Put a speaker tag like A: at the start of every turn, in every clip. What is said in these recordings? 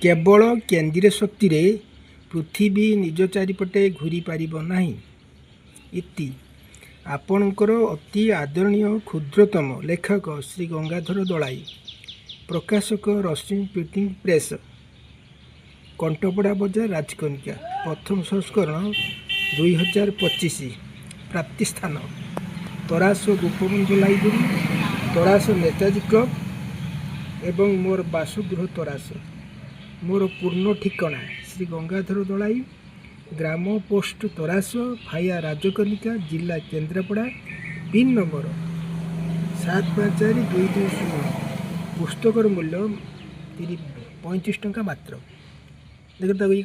A: କେବଳ କେନ୍ଦ୍ରୀୟ ଶକ୍ତିରେ ପୃଥିବୀ ନିଜ ଚାରିପଟେ ଘୂରିପାରିବ ନାହିଁ। ଇତି ଆପଣଙ୍କର ଅତି ଆଦରଣୀୟ କ୍ଷୁଦ୍ରତମ ଲେଖକ ଶ୍ରୀ ଗଙ୍ଗାଧର ଦଳାଇ। ପ୍ରକାଶକ ରଶ୍ମି ପ୍ରିଣ୍ଟିଂ ପ୍ରେସ୍, କଣ୍ଟପଡ଼ା ବଜାର, ରାଜକନିକା। ପ୍ରଥମ ସଂସ୍କରଣ 2025। ପ୍ରାପ୍ତି ସ୍ଥାନ ତରାସ ଗୋପବନ୍ଧୁ ଲାଇବ୍ରେରୀ, ତରାସ ନେତାଜୀ କ୍ଲବ ଏବଂ ମୋର ବାସଗୃହ ତରାସ। ମୋର ପୂର୍ଣ୍ଣ ଠିକଣା ଶ୍ରୀ ଗଙ୍ଗାଧର ଦଳାଇ, ଗ୍ରାମ ପୋଷ୍ଟ ତରାସ, ଭାୟା ରାଜକନିକା, ଜିଲ୍ଲା କେନ୍ଦ୍ରାପଡ଼ା, ପିନ୍ ନମ୍ବର 754220। ପୁସ୍ତକର ମୂଲ୍ୟ 35 ଟଙ୍କା ମାତ୍ର। ଦେଖ ତାକୁ ଇଏ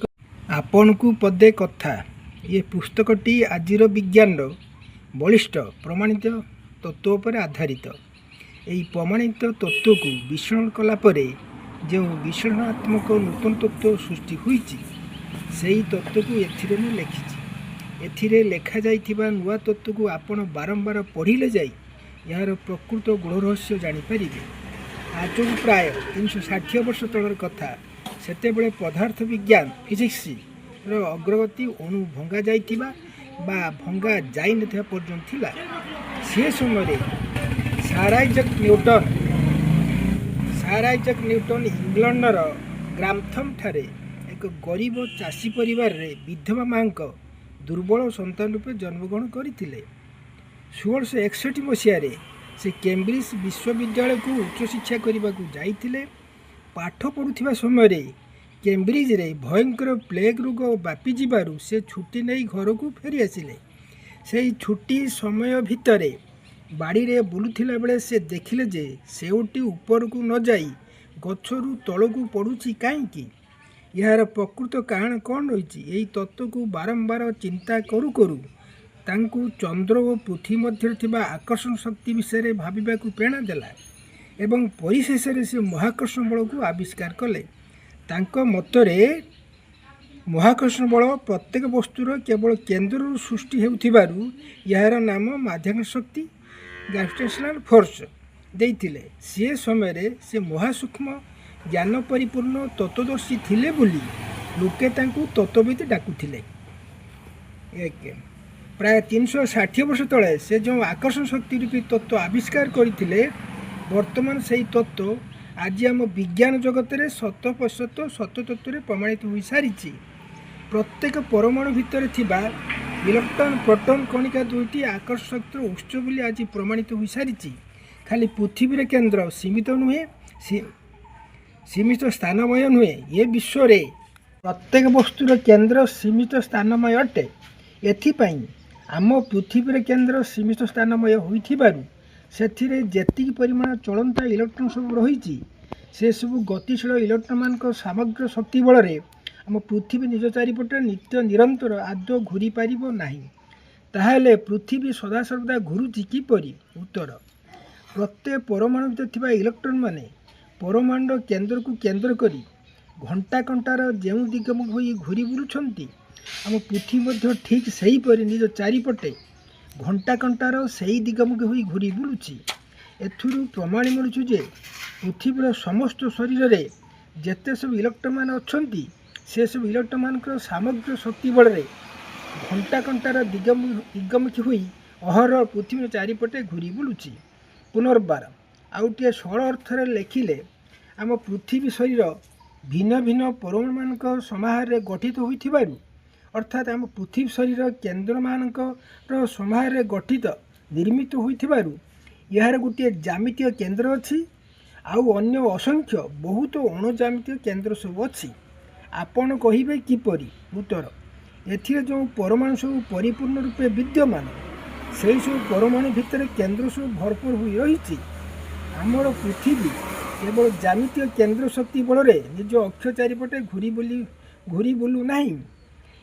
A: ଆପଣଙ୍କୁ ପଦେ କଥା। ଏ ପୁସ୍ତକଟି ଆଜିର ବିଜ୍ଞାନର ବଳିଷ୍ଠ ପ୍ରମାଣିତ ତତ୍ତ୍ୱ ଉପରେ ଆଧାରିତ। ଏହି ପ୍ରମାଣିତ ତତ୍ତ୍ୱକୁ ବିଶ୍ଳେଷଣ କଲା ପରେ ଯେଉଁ ବିଶ୍ଳେଷଣାତ୍ମକ ନୂତନ ତତ୍ତ୍ୱ ସୃଷ୍ଟି ହୋଇଛି, ସେହି ତତ୍ତ୍ୱକୁ ଏଥିରେ ମୁଁ ଲେଖିଛି। ଏଥିରେ ଲେଖାଯାଇଥିବା ନୂଆ ତତ୍ତ୍ୱକୁ ଆପଣ ବାରମ୍ବାର ପଢ଼ିଲେ ଯାଇ ଏହାର ପ୍ରକୃତ ଗୂଢ଼ ରହସ୍ୟ ଜାଣିପାରିବେ। ଆଜକୁ ପ୍ରାୟ 360 ବର୍ଷ ତଳର କଥା। ସେତେବେଳେ ପଦାର୍ଥ ବିଜ୍ଞାନ, ଫିଜିକ୍ସର ଅଗ୍ରଗତି ଅଣୁ ଭଙ୍ଗା ଯାଇଥିବା ବା ଭଙ୍ଗା ଯାଇନଥିବା ପର୍ଯ୍ୟନ୍ତ ଥିଲା। ସେ ସମୟରେ ସାର୍ ଆଇଜାକ୍ ନ୍ୟୁଟନ୍ ଇଂଲଣ୍ଡର ଗ୍ରାନ୍ଥମ୍ ଠାରେ ଏକ ଗରିବ ଚାଷୀ ପରିବାରରେ ବିଧବା ମାଙ୍କ ଦୁର୍ବଳ ସନ୍ତାନ ରୂପେ ଜନ୍ମଗ୍ରହଣ କରିଥିଲେ। 1661 ମସିହାରେ ସେ କେମ୍ବ୍ରିଜ ବିଶ୍ୱବିଦ୍ୟାଳୟକୁ ଉଚ୍ଚଶିକ୍ଷା କରିବାକୁ ଯାଇଥିଲେ। ପାଠ ପଢ଼ୁଥିବା ସମୟରେ କେମ୍ବ୍ରିଜରେ ଭୟଙ୍କର ପ୍ଲେଗ୍ ରୋଗ ବ୍ୟାପିଯିବାରୁ ସେ ଛୁଟି ନେଇ ଘରକୁ ଫେରିଆସିଲେ। ସେହି ଛୁଟି ସମୟ ଭିତରେ ବାଡ଼ିରେ ବୁଲୁଥିଲା ବେଳେ ସେ ଦେଖିଲେ ଯେ ସେଉଟି ଉପରକୁ ନ ଯାଇ ଗଛରୁ ତଳକୁ ପଡ଼ୁଛି କାହିଁକି? ଏହାର ପ୍ରକୃତ କାରଣ କ'ଣ ରହିଛି? ଏହି ତତ୍ତ୍ୱକୁ ବାରମ୍ବାର ଚିନ୍ତା କରୁ କରୁ ତାଙ୍କୁ ଚନ୍ଦ୍ର ଓ ପୃଥିବୀ ମଧ୍ୟରେ ଥିବା ଆକର୍ଷଣ ଶକ୍ତି ବିଷୟରେ ଭାବିବାକୁ ପ୍ରେରଣା ଦେଲା ଏବଂ ପରିଶେଷରେ ସେ ମହାକର୍ଷଣ ବଳକୁ ଆବିଷ୍କାର କଲେ। ତାଙ୍କ ମତରେ ମହାକର୍ଷଣ ବଳ ପ୍ରତ୍ୟେକ ବସ୍ତୁର କେବଳ କେନ୍ଦ୍ରରୁ ସୃଷ୍ଟି ହେଉଥିବାରୁ ଏହାର ନାମ ମାଧ୍ୟାକର୍ଷଣ ଶକ୍ତି, ଗ୍ରାଭିଟେସନାଲ ଫୋର୍ସ ଦେଇଥିଲେ। ସେ ସମୟରେ ସେ ମହାସୂକ୍ଷ୍ମ ଜ୍ଞାନ ପରିପୂର୍ଣ୍ଣ ତତ୍ତ୍ୱଦର୍ଶୀ ଥିଲେ ବୋଲି ଲୋକେ ତାଙ୍କୁ ତତ୍ତ୍ୱବିତ୍ ଡାକୁଥିଲେ। ଏକ ପ୍ରାୟ 360 ବର୍ଷ ତଳେ ସେ ଯେଉଁ ଆକର୍ଷଣ ଶକ୍ତି ରୂପୀ ତତ୍ତ୍ୱ ଆବିଷ୍କାର କରିଥିଲେ, ବର୍ତ୍ତମାନ ସେହି ତତ୍ତ୍ୱ ଆଜି ଆମ ବିଜ୍ଞାନ ଜଗତରେ ଶତ ପ୍ରତିଶତ ସତ ତତ୍ତ୍ୱରେ ପ୍ରମାଣିତ ହୋଇସାରିଛି। ପ୍ରତ୍ୟେକ ପରମାଣୁ ଭିତରେ ଥିବା ଇଲେକ୍ଟ୍ରନ୍ ପ୍ରୋଟନ୍ କଣିକା ଦୁଇଟି ଆକର୍ଷଣ ଶକ୍ତିର ଉତ୍ସ ବୋଲି ଆଜି ପ୍ରମାଣିତ ହୋଇସାରିଛି। ଖାଲି ପୃଥିବୀର କେନ୍ଦ୍ର ସୀମିତ ନୁହେଁ, ସୀମିତ ସ୍ଥାନମୟ ନୁହେଁ, ଏ ବିଶ୍ୱରେ ପ୍ରତ୍ୟେକ ବସ୍ତୁର କେନ୍ଦ୍ର ସୀମିତ ସ୍ଥାନମୟ ଅଟେ। ଏଥିପାଇଁ ଆମ ପୃଥିବୀର କେନ୍ଦ୍ର ସୀମିତ ସ୍ଥାନମୟ ହୋଇଥିବାରୁ ସେଥିରେ ଯେତିକି ପରିମାଣ ଚଳନ୍ତା ଇଲେକ୍ଟ୍ରନ୍ ସବୁ ରହିଛି, ସେସବୁ ଗତିଶୀଳ ଇଲେକ୍ଟ୍ରନ୍ମାନଙ୍କ ସମଗ୍ର ଶକ୍ତି ବଳରେ ଆମ ପୃଥିବୀ ନିଜ ଚାରିପଟେ ନିତ୍ୟ ନିରନ୍ତର ଆଦୌ ଘୂରି ପାରିବ ନାହିଁ। ତାହେଲେ ପୃଥିବୀ ସଦାସର୍ବଦା ଘୁରୁଛି କିପରି? ଉତ୍ତର, ପ୍ରତ୍ୟେକ ପରମାଣୁ ଭିତରେ ଥିବା ଇଲେକ୍ଟ୍ରନ୍ ମାନେ ପରମାଣୁର କେନ୍ଦ୍ରକୁ କେନ୍ଦ୍ର କରି ଘଣ୍ଟା କଣ୍ଟାର ଯେଉଁ ଦିଗମୁଖୀ ହୋଇ ଘୂରି ବୁଲୁଛନ୍ତି, ଆମ ପୃଥିବୀ ମଧ୍ୟ ଠିକ୍ ସେହିପରି ନିଜ ଚାରିପଟେ ଘଣ୍ଟା କଣ୍ଟାର ସେହି ଦିଗମୁଖୀ ହୋଇ ଘୂରି ବୁଲୁଛି। ଏଥିରୁ ପ୍ରମାଣ ମିଳୁଛି ଯେ ପୃଥିବୀର ସମସ୍ତ ଶରୀରରେ ଯେତେ ସବୁ ଇଲେକ୍ଟ୍ରନ୍ ଅଛନ୍ତି, ସେସବୁ ଇଲେକ୍ଟ୍ରନ୍ମାନଙ୍କର ସାମଗ୍ରିକ ଶକ୍ତି ବଳରେ ଘଣ୍ଟା କଣ୍ଟାର ଦିଗମୁଖୀ ହୋଇ ଅହରହ ପୃଥିବୀର ଚାରିପଟେ ଘୂରି ବୁଲୁଛି। ପୁନର୍ବାର ଆଉ ଟିକିଏ ସରଳ ଅର୍ଥରେ ଲେଖିଲେ, ଆମ ପୃଥିବୀ ଶରୀର ଭିନ୍ନ ଭିନ୍ନ ପରମାଣୁମାନଙ୍କ ସମାହାରରେ ଗଠିତ ହୋଇଥିବାରୁ, ଅର୍ଥାତ୍ ଆମ ପୃଥିବୀ ଶରୀର କେନ୍ଦ୍ରମାନଙ୍କର ସମାହାରରେ ଗଠିତ, ନିର୍ମିତ ହୋଇଥିବାରୁ ଏହାର ଗୋଟିଏ ଜ୍ୟାମିତୀୟ କେନ୍ଦ୍ର ଅଛି ଆଉ ଅନ୍ୟ ଅସଂଖ୍ୟ ବହୁତ ଅଣଜ୍ୟାମିତୀୟ କେନ୍ଦ୍ର ସବୁ ଅଛି। ଆପଣ କହିବେ, କିପରି? ଉତ୍ତର, ଏଥିରେ ଯେଉଁ ପରମାଣୁ ସବୁ ପରିପୂର୍ଣ୍ଣ ରୂପେ ବିଦ୍ୟମାନ, ସେହି ସବୁ ପରମାଣୁ ଭିତରେ କେନ୍ଦ୍ର ସବୁ ଭରପୁର ହୋଇ ରହିଛି। ଆମର ପୃଥିବୀ କେବଳ ଜ୍ୟାମିତୀୟ କେନ୍ଦ୍ର ଶକ୍ତି ବଳରେ ନିଜ ଅକ୍ଷ ଚାରିପଟେ ଘୂରି ବୁଲୁ ନାହିଁ।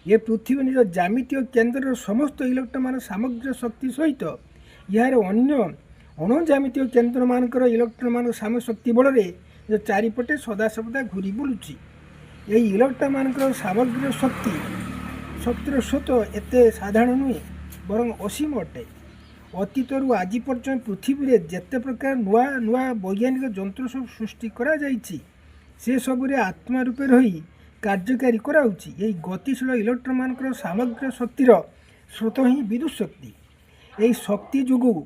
A: ଏ ପୃଥିବୀ ନିଜ ଜ୍ୟାମିତୀୟ କେନ୍ଦ୍ରର ସମସ୍ତ ଇଲେକ୍ଟ୍ରନମାନ ସାମଗ୍ରିକ ଶକ୍ତି ସହିତ ଏହାର ଅନ୍ୟ ଅଣଜ୍ୟାମିତୀୟ କେନ୍ଦ୍ରମାନଙ୍କର ଇଲେକ୍ଟ୍ରନମାନଙ୍କ ସାମଗ୍ରିକ ଶକ୍ତି ବଳରେ ନିଜ ଚାରିପଟେ ସଦାସର୍ବଦା ଘୂରି ବୁଲୁଛି। ଏହି ଇଲେକ୍ଟ୍ରନମାନଙ୍କର ସାମଗ୍ରିକ ଶକ୍ତିର ସ୍ରୋତ ଏତେ ସାଧାରଣ ନୁହେଁ, ବରଂ ଅସୀମ ଅଟେ। ଅତୀତରୁ ଆଜି ପର୍ଯ୍ୟନ୍ତ ପୃଥିବୀରେ ଯେତେ ପ୍ରକାର ନୂଆ ନୂଆ ବୈଜ୍ଞାନିକ ଯନ୍ତ୍ର ସବୁ ସୃଷ୍ଟି କରାଯାଇଛି, ସେସବୁରେ ଆତ୍ମା ରୂପେ ରହି କାର୍ଯ୍ୟକାରୀ କରାଉଛି। ଏହି ଗତିଶୀଳ ଇଲେକ୍ଟ୍ରନମାନଙ୍କର ସାମଗ୍ରିକ ଶକ୍ତିର ସ୍ରୋତ ହିଁ ବିଦ୍ୟୁତ୍ ଶକ୍ତି। ଏହି ଶକ୍ତି ଯୋଗୁଁ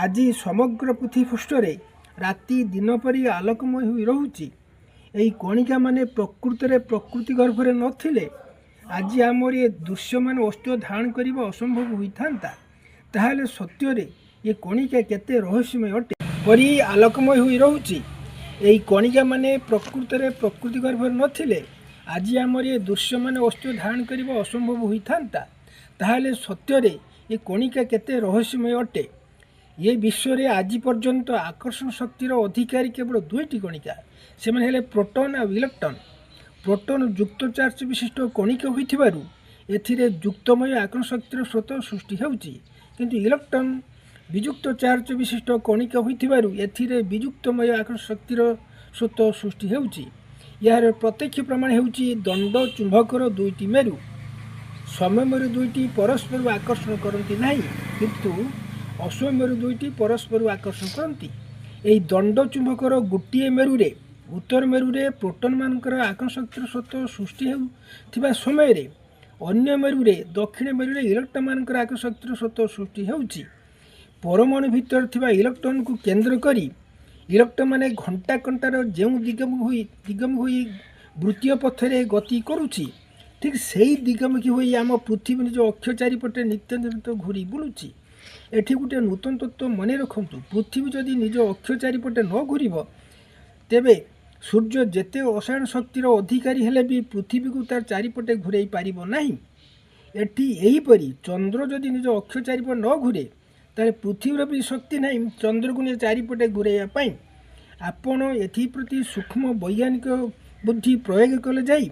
A: ଆଜି ସମଗ୍ର ପୃଥିବୀ ପୃଷ୍ଠରେ ରାତି ଦିନ ପରି ଆଲୋକମୟ ହୋଇ ରହୁଛି। ଏହି କଣିକାମାନେ ପ୍ରକୃତରେ ପ୍ରକୃତି ଗର୍ଭରେ ନଥିଲେ ଆଜି ଆମର ଏ ଦୃଶ୍ୟମାନ ଅସ୍ତିତ୍ୱ ଧାରଣ କରିବା ଅସମ୍ଭବ ହୋଇଥାନ୍ତା। ତାହେଲେ ସତ୍ୟରେ ଏ କଣିକା କେତେ ରହସ୍ୟମୟ ଅଟେ! ପରି ଆଲୋକମୟ ହୋଇ ରହୁଛି। ଏହି କଣିକାମାନେ ପ୍ରକୃତରେ ପ୍ରକୃତି ଗର୍ଭରେ ନଥିଲେ ଆଜି ଆମର ଏ ଦୃଶ୍ୟମାନ ଅସ୍ତିତ୍ୱ ଧାରଣ କରିବା ଅସମ୍ଭବ ହୋଇଥାନ୍ତା। ତାହେଲେ ସତ୍ୟରେ ଏ କଣିକା କେତେ ରହସ୍ୟମୟ ଅଟେ! ଏ ବିଶ୍ୱରେ ଆଜି ପର୍ଯ୍ୟନ୍ତ ଆକର୍ଷଣ ଶକ୍ତିର ଅଧିକାରୀ କେବଳ ଦୁଇଟି କଣିକା। ସେମାନେ ହେଲେ ପ୍ରୋଟନ୍ ଆଉ ଇଲେକ୍ଟ୍ରନ୍। ପ୍ରୋଟନ୍ ଯୁକ୍ତ ଚାର୍ଜ ବିଶିଷ୍ଟ କଣିକା ହୋଇଥିବାରୁ ଏଥିରେ ଯୁକ୍ତମୟ ଆକର୍ଷଣ ଶକ୍ତିର ସ୍ରୋତ ସୃଷ୍ଟି ହେଉଛି, କିନ୍ତୁ ଇଲେକ୍ଟ୍ରନ୍ ବିଯୁକ୍ତ ଚାର୍ଜ ବିଶିଷ୍ଟ କଣିକା ହୋଇଥିବାରୁ ଏଥିରେ ବିଯୁକ୍ତମୟ ଆକର୍ଷଣ ଶକ୍ତିର ସ୍ରୋତ ସୃଷ୍ଟି ହେଉଛି। ଏହାର ପ୍ରତ୍ୟକ୍ଷ ପ୍ରମାଣ ହେଉଛି ଦଣ୍ଡ ଚୁମ୍ବକର ଦୁଇଟି ମେରୁ। ସମମେରୁ ଦୁଇଟି ପରସ୍ପରକୁ ଆକର୍ଷଣ କରନ୍ତି ନାହିଁ, କିନ୍ତୁ ଅସମମେରୁ ଦୁଇଟି ପରସ୍ପରକୁ ଆକର୍ଷଣ କରନ୍ତି। ଏହି ଦଣ୍ଡ ଚୁମ୍ବକର ଗୋଟିଏ ମେରୁରେ, ଉତ୍ତର ମେରୁରେ ପ୍ରୋଟନ୍ମାନଙ୍କର ଆକର୍ଷଣ ଶକ୍ତିର ସ୍ରୋତ ସୃଷ୍ଟି ହେଉଥିବା ସମୟରେ ଅନ୍ୟ ମେରୁରେ, ଦକ୍ଷିଣ ମେରୁରେ ଇଲେକ୍ଟ୍ରନମାନଙ୍କର ଆକର୍ଷଣ ଶକ୍ତିର ସ୍ରୋତ ସୃଷ୍ଟି ହେଉଛି। ପରମାଣୁ ଭିତରେ ଥିବା ଇଲେକ୍ଟ୍ରନକୁ କେନ୍ଦ୍ର କରି ଇଲେକ୍ଟ୍ରନମାନେ ଘଣ୍ଟା କଣ୍ଟାର ଯେଉଁ ଦିଗମୁଖୀ ହୋଇ ବୃତ୍ତୀୟ ପଥରେ ଗତି କରୁଛି, ଠିକ୍ ସେଇ ଦିଗମୁଖୀ ହୋଇ ଆମ ପୃଥିବୀ ନିଜ ଅକ୍ଷ ଚାରିପଟେ ନିତ୍ୟ ନିରନ୍ତର ଘୂରି ବୁଲୁଛି। ଏଠି ଗୋଟିଏ ନୂତନ ତତ୍ତ୍ୱ ମନେ ରଖନ୍ତୁ। ପୃଥିବୀ ଯଦି ନିଜ ଅକ୍ଷ ଚାରିପଟେ ନ ଘୂରିବ, ତେବେ ସୂର୍ଯ୍ୟ ଯେତେ ଅସାଧାରଣ ଶକ୍ତିର ଅଧିକାରୀ ହେଲେ ବି ପୃଥିବୀକୁ ତାର ଚାରିପଟେ ଘୂରେଇ ପାରିବ ନାହିଁ। ଏଠି ଏହିପରି ଚନ୍ଦ୍ର ଯଦି ନିଜ ଅକ୍ଷ ଚାରିପଟେ ନ ଘୂରେ, ତାହେଲେ ପୃଥିବୀର ବି ଶକ୍ତି ନାହିଁ ଚନ୍ଦ୍ରକୁ ନିଜ ଚାରିପଟେ ଘୂରାଇବା ପାଇଁ। ଆପଣ ଏଥିପ୍ରତି ସୂକ୍ଷ୍ମ ବୈଜ୍ଞାନିକ ବୁଦ୍ଧି ପ୍ରୟୋଗ କଲେ ଯାଇ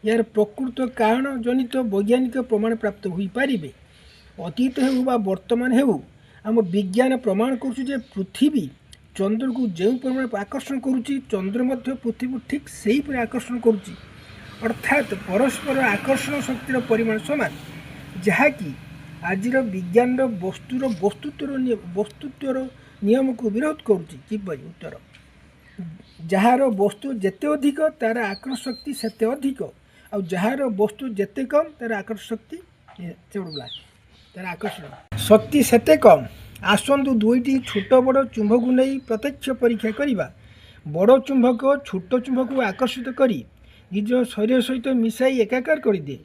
A: ଏହାର ପ୍ରକୃତ କାରଣ ଜନିତ ବୈଜ୍ଞାନିକ ପ୍ରମାଣ ପ୍ରାପ୍ତ ହୋଇପାରିବେ। ଅତୀତ ହେଉ ବା ବର୍ତ୍ତମାନ ହେଉ, ଆମ ବିଜ୍ଞାନ ପ୍ରମାଣ କରୁଛି ଯେ ପୃଥିବୀ ଚନ୍ଦ୍ରକୁ ଯେଉଁ ପରିମାଣ ଆକର୍ଷଣ କରୁଛି, ଚନ୍ଦ୍ର ମଧ୍ୟ ପୃଥିବୀକୁ ଠିକ୍ ସେହିପରି ଆକର୍ଷଣ କରୁଛି। ଅର୍ଥାତ୍ ପରସ୍ପର ଆକର୍ଷଣ ଶକ୍ତିର ପରିମାଣ ସମାନ, ଯାହାକି ଆଜିର ବିଜ୍ଞାନର ବସ୍ତୁର ବସ୍ତୁତ୍ୱର ନିୟମକୁ ବିରୋଧ କରୁଛି। କିପରି? ଉତ୍ତର: ଯାହାର ବସ୍ତୁ ଯେତେ ଅଧିକ, ତାର ଆକର୍ଷଣ ଶକ୍ତି ସେତେ ଅଧିକ, ଆଉ ଯାହାର ବସ୍ତୁ ଯେତେ କମ୍, ତାର ଆକର୍ଷଣ ଶକ୍ତି ସେତେ କମ୍। ଆସନ୍ତୁ ଦୁଇଟି ଛୋଟ ବଡ଼ ଚୁମ୍ବକକୁ ନେଇ ପ୍ରତ୍ୟକ୍ଷ ପରୀକ୍ଷା କରିବା। ବଡ଼ ଚୁମ୍ବକ ଛୋଟ ଚୁମ୍ବକକୁ ଆକର୍ଷିତ କରି ନିଜ ଶରୀର ସହିତ ମିଶାଇ ଏକାକାର କରିଦିଏ।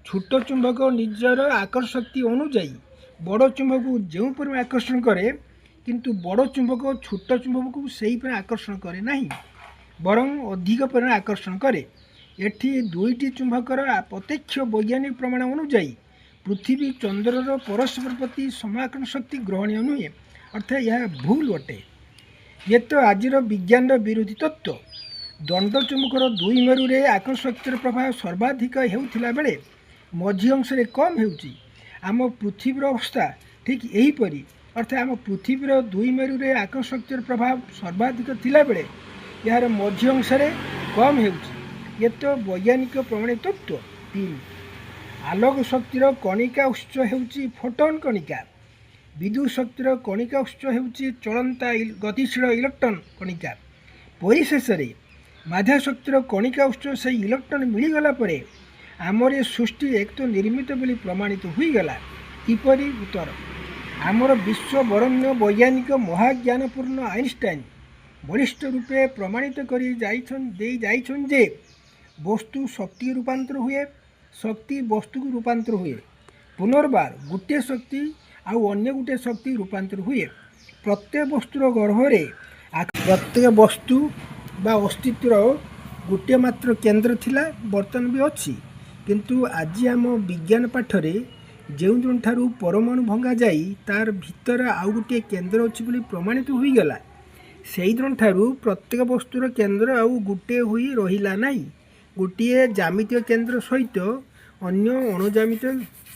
A: ଛୋଟ ଚୁମ୍ବକ ନିଜର ଆକର୍ଷଣ ଶକ୍ତି ଅନୁଯାୟୀ ବଡ଼ ଚୁମ୍ବକକୁ ଯେଉଁ ପରିମାଣ ଆକର୍ଷଣ କରେ, କିନ୍ତୁ ବଡ଼ ଚୁମ୍ବକ ଛୋଟ ଚୁମ୍ବକକୁ ସେହିପରି ଆକର୍ଷଣ କରେ ନାହିଁ, ବରଂ ଅଧିକ ପରିମାଣ ଆକର୍ଷଣ କରେ। ଏଠି ଦୁଇଟି ଚୁମ୍ବକର ପ୍ରତ୍ୟକ୍ଷ ବୈଜ୍ଞାନିକ ପ୍ରମାଣ ଅନୁଯାୟୀ ପୃଥିବୀ ଚନ୍ଦ୍ରର ପରସ୍ପର ପ୍ରତି ସମାକର୍ଷଣ ଶକ୍ତି ଗ୍ରହଣୀୟ ନୁହେଁ, ଅର୍ଥାତ୍ ଏହା ଭୁଲ ଅଟେ। ଇଏ ତ ଆଜିର ବିଜ୍ଞାନର ବିରୋଧୀ ତତ୍ତ୍ୱ। ଦଣ୍ଡ ଚୁମ୍ବକର ଦୁଇ ମେରୁରେ ଆକର୍ଷଣ ଶକ୍ତିର ପ୍ରଭାବ ସର୍ବାଧିକ ହେଉଥିଲା ବେଳେ ମଝି ଅଂଶରେ କମ୍ ହେଉଛି। ଆମ ପୃଥିବୀର ଅବସ୍ଥା ଠିକ୍ ଏହିପରି, ଅର୍ଥାତ୍ ଆମ ପୃଥିବୀର ଦୁଇ ମେରୁରେ ଆକର୍ଷଣ ଶକ୍ତିର ପ୍ରଭାବ ସର୍ବାଧିକ ଥିଲାବେଳେ ଏହାର ମଝି ଅଂଶରେ କମ୍ ହେଉଛି। ଇଏ ତ ବୈଜ୍ଞାନିକ ପ୍ରମାଣିତ ତତ୍ତ୍ୱ। 3। ଆଲୋକ ଶକ୍ତିର କଣିକା ଉତ୍ସ ହେଉଛି ଫୋଟନ୍ କଣିକା। ବିଦ୍ୟୁତ୍ ଶକ୍ତିର କଣିକା ଉତ୍ସ ହେଉଛି ଚଳନ୍ତା ଗତିଶୀଳ ଇଲେକ୍ଟ୍ରନ୍ କଣିକା। ପରିଶେଷରେ ମାଧ୍ୟାଶକ୍ତିର କଣିକା ଉତ୍ସ ସେଇ ଇଲେକ୍ଟ୍ରନ୍ ମିଳିଗଲା ପରେ ଆମର ଏ ସୃଷ୍ଟି ଏକ ତ ନିର୍ମିତ ବୋଲି ପ୍ରମାଣିତ ହୋଇଗଲା। କିପରି? ଉତ୍ତର: ଆମର ବିଶ୍ୱ ବରେଣ୍ୟ ବୈଜ୍ଞାନିକ ମହାଜ୍ଞାନପୂର୍ଣ୍ଣ ଆଇନଷ୍ଟାଇନ୍ ବଳିଷ୍ଠ ରୂପେ ପ୍ରମାଣିତ କରି ଦେଇ ଯାଇଛନ୍ତି ଯେ ବସ୍ତୁ ଶକ୍ତି ରୂପାନ୍ତର ହୁଏ, ଶକ୍ତି ବସ୍ତୁକୁ ରୂପାନ୍ତର ହୁଏ, ପୁନର୍ବାର ଗୋଟିଏ ଶକ୍ତି ଆଉ ଅନ୍ୟ ଗୋଟିଏ ଶକ୍ତି ରୂପାନ୍ତର ହୁଏ। ପ୍ରତ୍ୟେକ ବସ୍ତୁର ଗର୍ଭରେ ପ୍ରତ୍ୟେକ ବସ୍ତୁ ବା ଅସ୍ତିତ୍ୱର ଗୋଟିଏ ମାତ୍ର କେନ୍ଦ୍ର ଥିଲା, ବର୍ତ୍ତମାନ ବି ଅଛି। କିନ୍ତୁ ଆଜି ଆମ ବିଜ୍ଞାନ ପାଠରେ ଯେଉଁ ଦିନଠାରୁ ପରମାଣୁ ଭଙ୍ଗାଯାଇ ତାର ଭିତରେ ଆଉ ଗୋଟିଏ କେନ୍ଦ୍ର ଅଛି ବୋଲି ପ୍ରମାଣିତ ହୋଇଗଲା, ସେଇଦିନଠାରୁ ପ୍ରତ୍ୟେକ ବସ୍ତୁର କେନ୍ଦ୍ର ଆଉ ଗୋଟିଏ ହୋଇ ରହିଲା ନାହିଁ। ଗୋଟିଏ ଜ୍ୟାମିତୀୟ କେନ୍ଦ୍ର ସହିତ ଅନ୍ୟ ଅଣଜ୍ୟାମିତୀୟ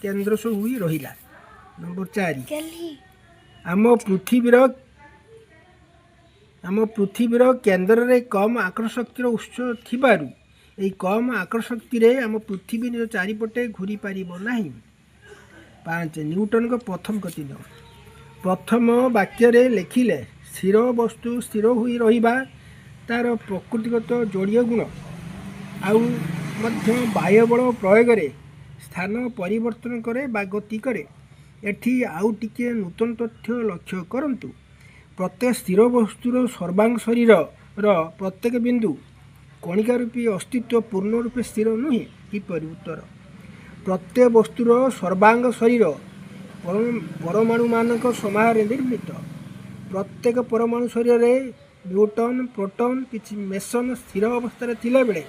A: କେନ୍ଦ୍ର ସବୁ ହୋଇ ରହିଲା। ନମ୍ବର 4। ଆମ ପୃଥିବୀର କେନ୍ଦ୍ରରେ କମ୍ ଆକର୍ଷଣ ଶକ୍ତିର ଉତ୍ସ ଥିବାରୁ ଏହି କମ୍ ଆକର୍ଷଣ ଶକ୍ତିରେ ଆମ ପୃଥିବୀ ନିଜ ଚାରିପଟେ ଘୂରି ପାରିବ ନାହିଁ। 5। ନ୍ୟୁଟନଙ୍କ ପ୍ରଥମ ଗତି ନିୟମ ପ୍ରଥମ ବାକ୍ୟରେ ଲେଖିଲେ, ସ୍ଥିର ବସ୍ତୁ ସ୍ଥିର ହୋଇ ରହିବା ତା'ର ପ୍ରକୃତିଗତ ଜଡ଼ୀୟ ଗୁଣ। ଆଉ ମଧ୍ୟ ବାହ୍ୟବଳ ପ୍ରୟୋଗରେ ସ୍ଥାନ ପରିବର୍ତ୍ତନ କରେ ବା ଗତି କରେ। ଏଠି ଆଉ ଟିକିଏ ନୂତନ ତଥ୍ୟ ଲକ୍ଷ୍ୟ କରନ୍ତୁ। ପ୍ରତ୍ୟେକ ସ୍ଥିର ବସ୍ତୁର ସର୍ବାଙ୍ଗ ଶରୀରର ପ୍ରତ୍ୟେକ ବିନ୍ଦୁ କଣିକା ରୂପୀ ଅସ୍ତିତ୍ୱ ପୂର୍ଣ୍ଣ ରୂପେ ସ୍ଥିର ନୁହେଁ କିପରି? ଉତ୍ତର: ପ୍ରତ୍ୟେକ ବସ୍ତୁର ସର୍ବାଙ୍ଗ ଶରୀର ପରମାଣୁମାନଙ୍କ ସମାହାରରେ ନିର୍ମିତ। ପ୍ରତ୍ୟେକ ପରମାଣୁ ଶରୀରରେ ନ୍ୟୁଟ୍ରନ୍, ପ୍ରୋଟନ୍, କିଛି ମେସନ୍ ସ୍ଥିର ଅବସ୍ଥାରେ ଥିଲାବେଳେ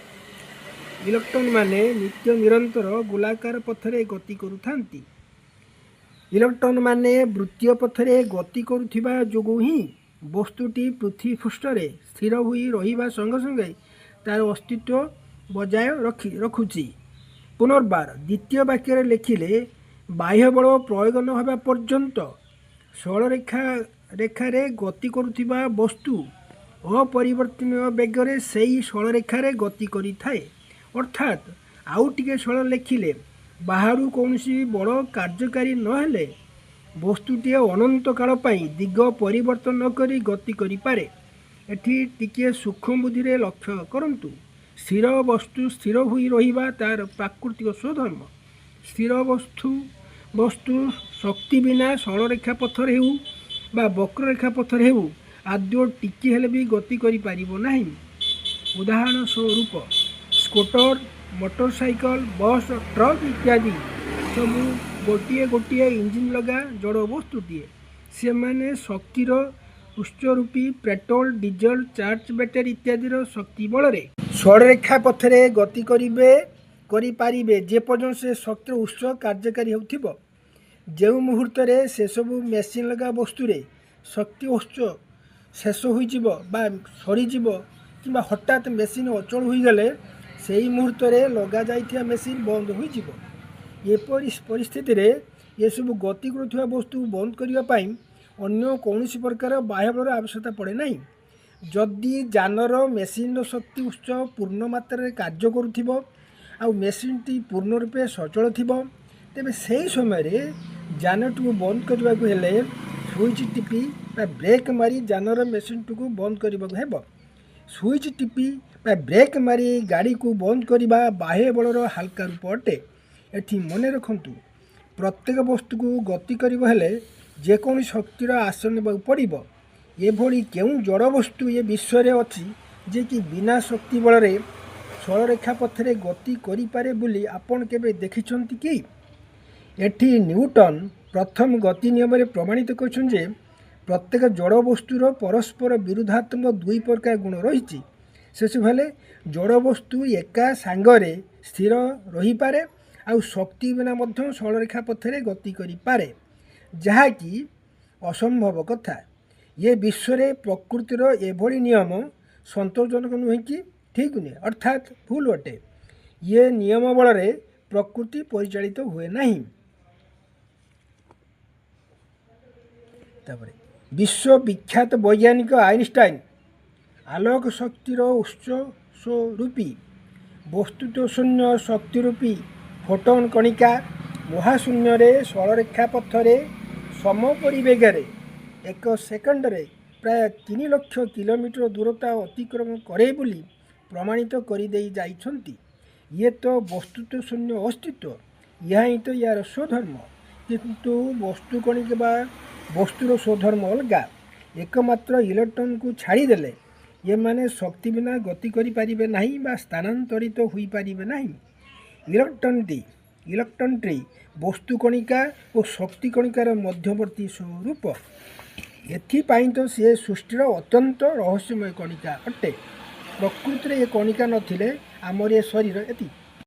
A: ଇଲେକ୍ଟ୍ରନ୍ମାନେ ନିତ୍ୟ ନିରନ୍ତର ଗୋଲାକାର ପଥରେ ଗତି କରୁଥାନ୍ତି। ଇଲେକ୍ଟ୍ରନ୍ମାନେ ବୃତ୍ତୀୟ ପଥରେ ଗତି କରୁଥିବା ଯୋଗୁଁ ହିଁ ବସ୍ତୁଟି ପୃଥିବୀ ପୃଷ୍ଠରେ ସ୍ଥିର ହୋଇ ରହିବା ସଙ୍ଗେ ସଙ୍ଗେ ତା'ର ଅସ୍ତିତ୍ୱ ବଜାୟ ରଖୁଛି। ପୁନର୍ବାର ଦ୍ୱିତୀୟ ବାକ୍ୟରେ ଲେଖିଲେ, ବାହ୍ୟବଳ ପ୍ରୟୋଗ ନ ହେବା ପର୍ଯ୍ୟନ୍ତ ସରଳରେଖା ରେଖାରେ ଗତି କରୁଥିବା ବସ୍ତୁ ଅପରିବର୍ତ୍ତନୀୟ ବେଗରେ ସେଇ ସରଳରେଖାରେ ଗତି କରିଥାଏ। ଅର୍ଥାତ୍ ଆଉ ଟିକେ ସରଳ ଲେଖିଲେ, ବାହାରୁ କୌଣସି ବଳ କାର୍ଯ୍ୟକାରୀ ନହେଲେ ବସ୍ତୁଟିଏ ଅନନ୍ତ କାଳ ପାଇଁ ଦିଗ ପରିବର୍ତ୍ତନ ନକରି ଗତି କରିପାରେ। ଏଠି ଟିକିଏ ସୂକ୍ଷ୍ମ ବୁଦ୍ଧିରେ ଲକ୍ଷ୍ୟ କରନ୍ତୁ। ସ୍ଥିର ବସ୍ତୁ ସ୍ଥିର ହୋଇ ରହିବା ତା'ର ପ୍ରାକୃତିକ ସ୍ୱଧର୍ମ। ସ୍ଥିର ବସ୍ତୁ ଶକ୍ତି ବିନା ସରଳରେଖା ପଥରେ ହେଉ ବା ବକ୍ରରେଖା ପଥରେ ହେଉ ଆଦୌ ଟିକିଏ ହେଲେ ବି ଗତି କରିପାରିବ ନାହିଁ। ଉଦାହରଣ ସ୍ୱରୂପ ସ୍କୁଟର, ମୋଟରସାଇକଲ, ବସ୍, ଟ୍ରକ୍ ଇତ୍ୟାଦି ସବୁ ଗୋଟିଏ ଗୋଟିଏ ଇଞ୍ଜିନ୍ ଲଗା ଜଡ଼ ବସ୍ତୁଟିଏ। ସେମାନେ ଶକ୍ତିର ଉତ୍ସରୂପୀ ପେଟ୍ରୋଲ, ଡିଜେଲ, ଚାର୍ଜ ବ୍ୟାଟେରୀ ଇତ୍ୟାଦିର ଶକ୍ତି ବଳରେ ସରଳରେଖା ପଥରେ ଗତି କରିପାରିବେ, ଯେପର୍ଯ୍ୟନ୍ତ ସେ ଶକ୍ତିର ଉତ୍ସ କାର୍ଯ୍ୟକାରୀ ହେଉଥିବ। ଯେଉଁ ମୁହୂର୍ତ୍ତରେ ସେସବୁ ମେସିନ୍ ଲଗା ବସ୍ତୁରେ ଶକ୍ତି ଉତ୍ସ ଶେଷ ହୋଇଯିବ ବା ସରିଯିବ କିମ୍ବା ହଠାତ୍ ମେସିନ୍ ଅଚଳ ହୋଇଗଲେ, ସେହି ମୁହୂର୍ତ୍ତରେ ଲଗାଯାଇଥିବା ମେସିନ୍ ବନ୍ଦ ହୋଇଯିବ। ଏପରି ପରିସ୍ଥିତିରେ ଏସବୁ ଗତି କରୁଥିବା ବସ୍ତୁ ବନ୍ଦ କରିବା ପାଇଁ ଅନ୍ୟ କୌଣସି ପ୍ରକାର ବାହ୍ୟବଳର ଆବଶ୍ୟକତା ପଡ଼େ ନାହିଁ। ଯଦି ଯାନର ମେସିନ୍ର ଶକ୍ତି ଉତ୍ସ ପୂର୍ଣ୍ଣ ମାତ୍ରାରେ କାର୍ଯ୍ୟ କରୁଥିବ ଆଉ ମେସିନ୍ଟି ପୂର୍ଣ୍ଣ ରୂପେ ସଚଳ ଥିବ, ତେବେ ସେହି ସମୟରେ ଯାନଟିକୁ ବନ୍ଦ କରିବାକୁ ହେଲେ ସୁଇଚ୍ ଟିପି ବା ବ୍ରେକ୍ ମାରି ଯାନର ମେସିନ୍ଟିକୁ ବନ୍ଦ କରିବାକୁ ହେବ। ସୁଇଚ୍ ଟିପି ବା ବ୍ରେକ୍ ମାରି ଗାଡ଼ିକୁ ବନ୍ଦ କରିବା ବାହ୍ୟ ବଳର ହାଲକା ରୂପ ଅଟେ। ଏଠି ମନେ ରଖନ୍ତୁ, ପ୍ରତ୍ୟେକ ବସ୍ତୁକୁ ଗତି କରିବ ହେଲେ ଯେକୌଣସି ଶକ୍ତିର ଆଶ୍ରୟ ନେବାକୁ ପଡ଼ିବ। ଏଭଳି କେଉଁ ଜଡ଼ ବସ୍ତୁ ଏ ବିଶ୍ୱରେ ଅଛି ଯେ କି ବିନା ଶକ୍ତି ବଳରେ ସରଳରେଖା ପଥରେ ଗତି କରିପାରେ ବୋଲି ଆପଣ କେବେ ଦେଖିଛନ୍ତି କି? ଏଠି ନ୍ୟୁଟନ୍ ପ୍ରଥମ ଗତି ନିୟମରେ ପ୍ରମାଣିତ କରିଛନ୍ତି ଯେ ପ୍ରତ୍ୟେକ ଜଡ଼ ବସ୍ତୁର ପରସ୍ପର ବିରୁଦ୍ଧାତ୍ମକ ଦୁଇ ପ୍ରକାର ଗୁଣ ରହିଛି। ସେସବୁ ହେଲେ, ଜଡ଼ ବସ୍ତୁ ଏକା ସାଙ୍ଗରେ ସ୍ଥିର ରହିପାରେ ଆଉ ଶକ୍ତି ବିନା ମଧ୍ୟ ସରଳରେଖା ପଥରେ ଗତି କରିପାରେ, ଯାହାକି ଅସମ୍ଭବ କଥା। ଏ ବିଶ୍ୱରେ ପ୍ରକୃତିର ଏଭଳି ନିୟମ ସନ୍ତୋଷଜନକ ନୁହେଁ କି ଠିକ୍ ନୁହେଁ, ଅର୍ଥାତ୍ ଭୁଲ ଅଟେ। ଇଏ ନିୟମ ବଳରେ ପ୍ରକୃତି ପରିଚାଳିତ ହୁଏ ନାହିଁ। ତାପରେ ବିଶ୍ୱବିଖ୍ୟାତ ବୈଜ୍ଞାନିକ ଆଇନଷ୍ଟାଇନ୍ ଆଲୋକ ଶକ୍ତିର ଉତ୍ସ ସ୍ୱରୂପୀ ବସ୍ତୁତ୍ୱ ଶୂନ୍ୟ ଶକ୍ତିରୂପୀ ଫୋଟନ୍ କଣିକା ମହାଶୂନ୍ୟରେ ସରଳରେଖା ପଥରେ ସମପରିବେଗରେ ଏକ ସେକେଣ୍ଡରେ ପ୍ରାୟ 3 ଲକ୍ଷ କିଲୋମିଟର ଦୂରତା ଅତିକ୍ରମ କରେ ବୋଲି ପ୍ରମାଣିତ କରିଦେଇ ଯାଇଛନ୍ତି। ଇଏ ତ ବସ୍ତୁତ୍ୱ ଶୂନ୍ୟ ଅସ୍ତିତ୍ୱ, ଏହା ହିଁ ତ ଏହାର ସ୍ୱଧର୍ମ। କିନ୍ତୁ ବସ୍ତୁ କଣିକା ବା ବସ୍ତୁର ସ୍ୱଧର୍ମ ଅଲଗା। ଏକମାତ୍ର ଇଲେକ୍ଟ୍ରନକୁ ଛାଡ଼ିଦେଲେ ଏମାନେ ଶକ୍ତି ବିନା ଗତି କରିପାରିବେ ନାହିଁ ବା ସ୍ଥାନାନ୍ତରିତ ହୋଇପାରିବେ ନାହିଁ। ଇଲେକ୍ଟ୍ରନଟି ବସ୍ତୁ କଣିକା ଓ ଶକ୍ତି କଣିକାର ମଧ୍ୟବର୍ତ୍ତୀ ସ୍ୱରୂପ। ଏଥିପାଇଁ ତ ସିଏ ସୃଷ୍ଟିର ଅତ୍ୟନ୍ତ ରହସ୍ୟମୟ କଣିକା ଅଟେ। ପ୍ରକୃତିରେ ଏ କଣିକା ନଥିଲେ ଆମର ଏ ଶରୀର ଏତି